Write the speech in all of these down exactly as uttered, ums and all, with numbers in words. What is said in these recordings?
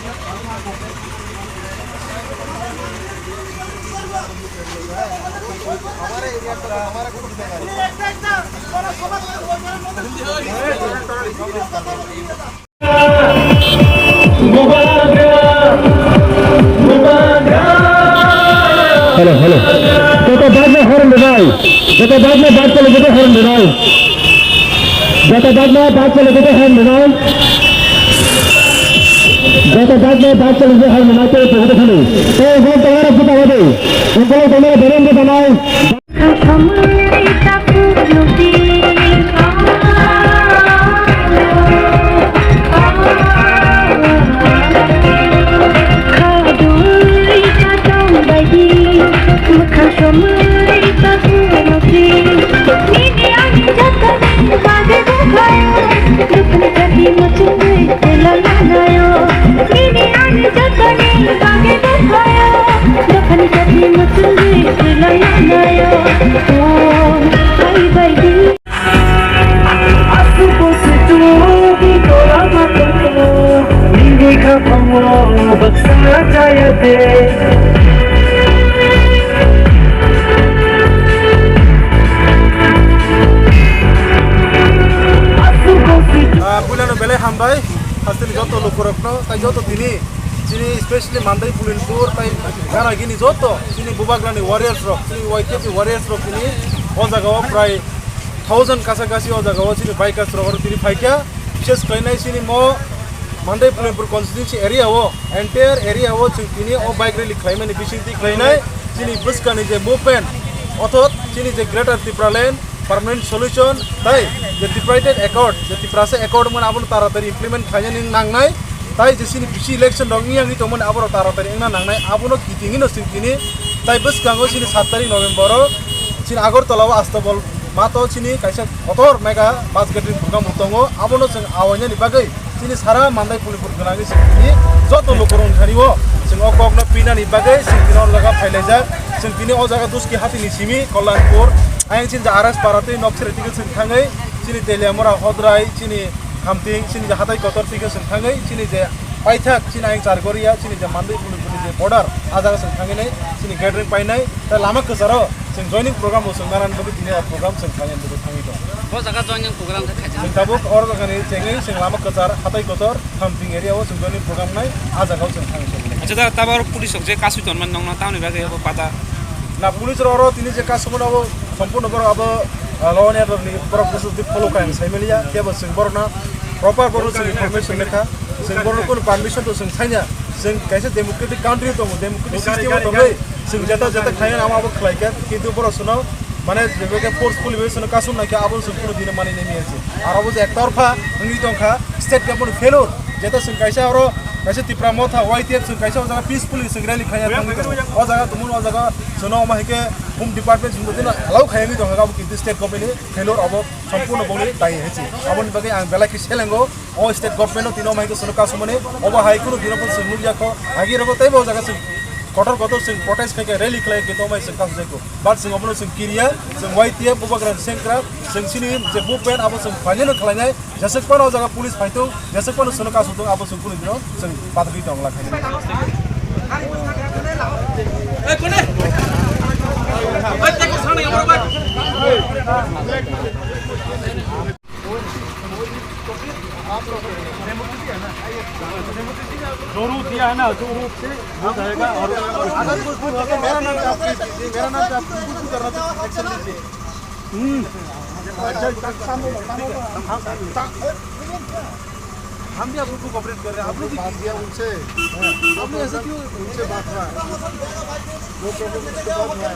Hello, hello. Joto bike no horn rwnai. Joto bike no bike chale joto horn rwnai. Joto bike no bike chale joto horn rwnai. Joto bike no bike chale joto horn rwnai. Tei joto thani. Tei joto tangara puta wadi. Joto tangara bereng joto nai. Ah, puilano belai hambai, hasteni joto lukurokno, tai joto tini, chini specially Mandai Pulinpur, tai gana gini joto, chini bubagrani warriors rok, chini Y T F ni warriors rok tini, o jaga o prai thousand kasa kasi o jaga o chini bikers rok oro tini phaikha, bises khlainai chini mo Mandai Pulinpur constituency area o, entire area o chwng tini o bike rally khlaimani bisingtwi khlainai, chini bwskangni je movement, othot chini je Greater Tipraland, permanent solution, tai je tripartite accord, je Tiprasa accord wngmani abono taratari implement khlainani nangnai, tai je chini bisi election rok wngya wngwi tongmani aborok taratari wngna nangnai, abono kitingino chwng tini, tai bwskango chini sat tarik November o chini Agartala o Astabol mato chini kaisa kotor mega bus gathering program bo tongo, abono chwng awainani bagwi chini sara Mandai Pulinpur gwnangwi chwng tini joto lukurokni thani o chwng o kokno pinani bagwi chwng tini o jaga phailaijak, chwng tini o jaga Duski hatini simi Kollanpur, ayang chini R S Para tei Nokseri twi chwng thangwi chini Teliamura Hodrai, chini Khamting, chini je hatai kotor twi chwng thangwi chini je paithak chini ayang Chargoria, chini je Mandai Pulinpurni je border, a jaga chwng thangwi nai chini gathering painai, tei lama kwcharo chwng joining program bo chwng narani bagwi tini o program chwng khlainani bagwi thangwi tongo. Bo jaga joining program khe khaijak. Chwng tabuk oro jagani chengwi chwng lama kwchar, hatai kotor, Khamting area o chwng joining program nai, a jaga o chwng thangwi tongo. Acha, da, tabuk police rok je kasui tonmani nongno tamoni bagwi abo pata? Na, police rok oro tini je kasumano abo sompurno borok abo, ah, law and order ni borok bwswk twi follow kha ang sai manya, kebo chwng borokno proper borok chwng information lekha, chwng borokno kunu permission to chwng sainya, chwng kaisa democratic country tongo, democratic system o tongwi, chwng jeta jeta khlaina amo abo khlaikha, kintu borok chwngno mane jebeke forcefully bai chwngno kasum naikha, abo chwng kunu dino mani nai manya se. Aro bo je ektorpha wngwi tongkha, state government failure, jeta chwng kaisa oro kaisa Tipra Motha, Y T F chwng kaisa o jaga peacefully chwng rally khlaina thangwi tongo. O jaga tumung o jaga chwngno omo hai khe Home Department chwngno tino allow khaiwi tongkha, abo kintu state government ni failure abo sompurno bongni dayi hai se. Aboni bagwi ang belai khe selengo. O state government no tino mai khe sono kasumani, obo hai kunu dino phano chwng nukya kho, agi rogo teibo o jaga chwng kotor kotor chwng protest khai khe rally khlai khe tongmai chwng kasujai kho, but chwng obono chwng kiriya, chwng Y T F bubagra sengkrak, chwng chini je movement abo chwng phainai no khlainai, jeswk phano o jaga police phaithung, jeswk phano sono kasutong abo chwng kunu dino chwng pathakgwi tongla khai. जरूर दिया है ना, तो वो हो जाएगा। और अगर कोई पूछे तो मेरा नाम क्या, प्लीज कीजिए, मेरा नाम क्या, आप बिल्कुल करना चाहिए, एक्शन लीजिए। हम्म। हम भी आप लोग को कोऑपरेट कर रहे हैं, आप लोग भी कीजिए उनसे। आपने ऐसे क्यों उनसे बात हुआ है? वो प्रॉब्लम उसके बाद हुआ है।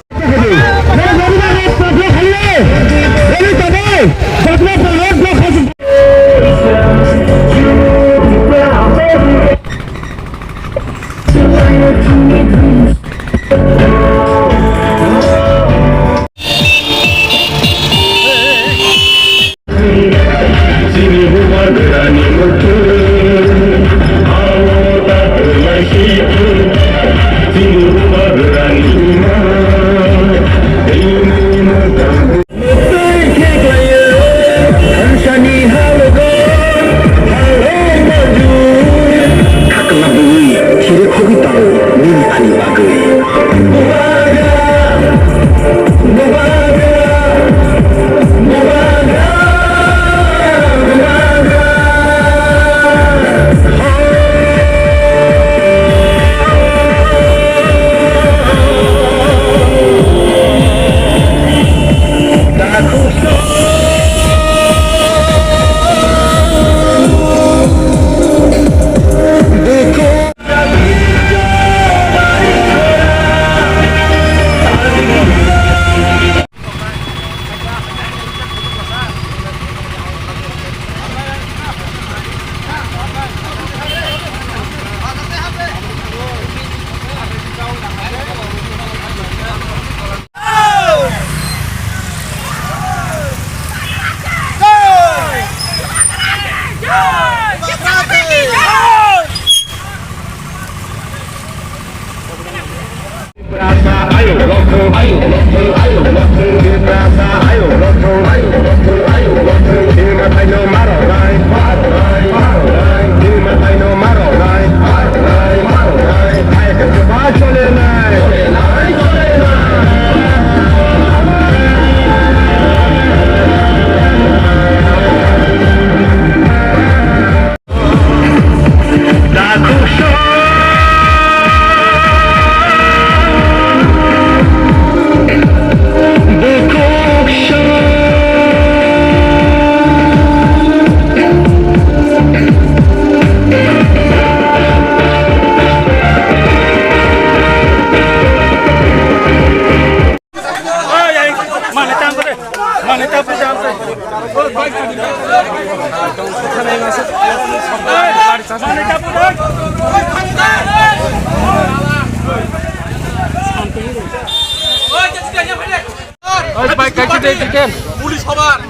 Oi, bike kaisa de, Jiken. Police hobar.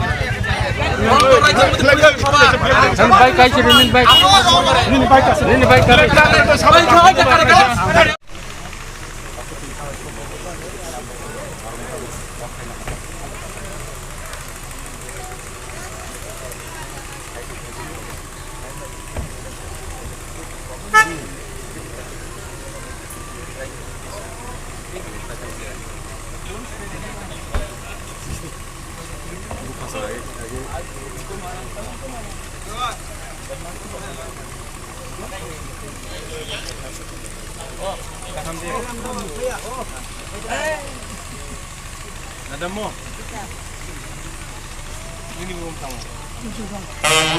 Bhorto rajya modi police hobar. Ang bike kaisa de, nini bike. Nini bike kaisa. Nini bike kaisa.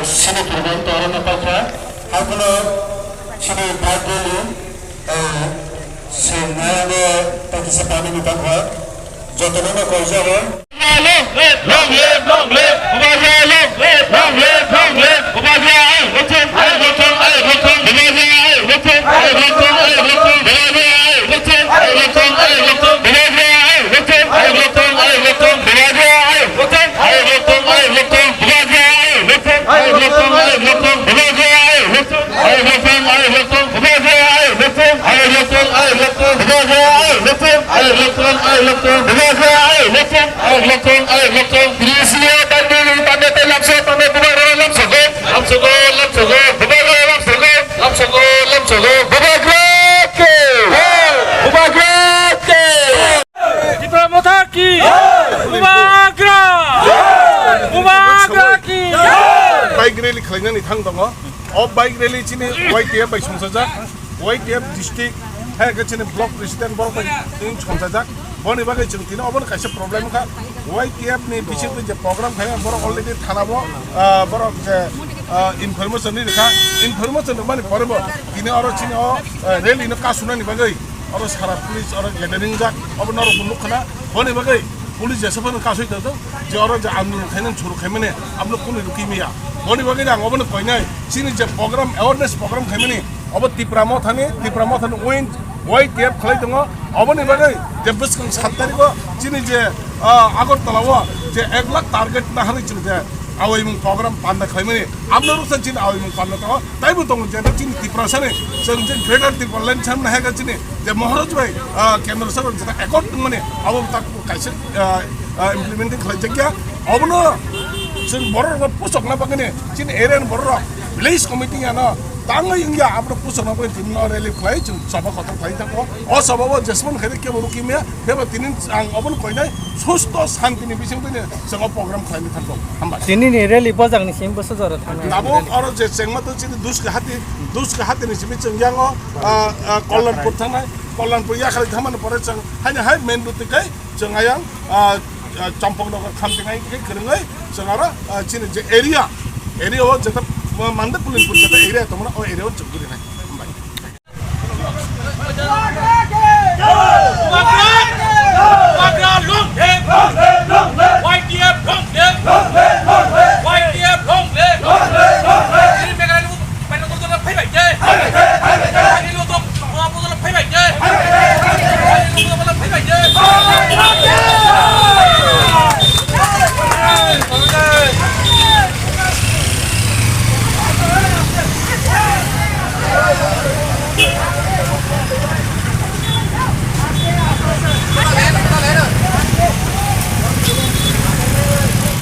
Sini program toro na pakha, hakono sini bike rally, eh, sini nayane takisa pani ni pakha, jotono na koijago. Long live, long live, long live, Bubajia long live, long live, long live, Bubajia ai rochong, ai rochong, ai rochong, Bubajia ai rochong, ai rochong, ai rochong, Bubajia ai rochong, ai rochong, ai rochong, Bubajia ai rochong, ai rochong, ai rochong, Bubajia ai rochong, ai rochong, ai rochong, Bubajia ai rochong, ai rochong, ai rochong, Bubajia ai rochong. Tipra Motha ki! Bubagra! Bubagra ki! Bike rally khlainani thang tongo. O bike rally chini Y T F bai songchajak, Y T F district, hai khe chini block president borok bai chini songchajak. Boni bagwi chwng tini obono kaisa problem kha. Y T F ni bisingtwi je program khainai borok already thana bo, ah, borok je, ah, information ni rikha. Information rwmani pore bo tini oro chini o, ah, rally no kasunani bagwi oro sara police oro gathering jak. Obo norok bo nukha na. Boni bagwi police jesa phano kasui tongthok, je oro je andolon khainani suru khaimani, abono kunu rwkhi maya. Boni bagwi ang obono koinai, chini je program, awareness program khaimani, obo Tipra Mothani, Tipra Mothani win, Y T F khlai tongo. Oboni bagwi je bwskang sat tarikh o chini je, ah, Agartala o je ek lakh target naharwi chini je awaimung program panda khlaimani, abno rwksa chini awaimung panda tongo. Taibo tongo je chini Tiprasani, chwng je Greater Tipraland sam nahai kha chini je Maharaj bai, ah, Kendra Sorkar jeta accord tongmani abo tak kaisa, ah, ah, implementing khlaijakya. Obono chwng borok rok pusokna bagwini chini area ni borok rok village committee ano tangwi wngya, abono pusokna bagwi tini no rally khlai chwng choba kotor khlai thango. O choba o jesmani khaide kebo rukimya, kebo tini ang obono koinai susto santini bisingtwi chwng o program khlaina thangkho. Hambai. Tini ni rally bojang ni simi bwsajora thangnai. Tabuk oro je chengma to chini Duska hati, Duska hati ni simi chwng yango, ah, ah, Kollanpur thangnai, Kollanpur yakhali thamani pore chwng haino hai main road twi kai chwng ayang, ah, ah, Champaknagar khamtingai khe kwrwngwi chwng aro, ah, chini je area, area o jeta, ah, Mande Kulinpur jeta area tongmani o area o chwng guri nai. Hambai.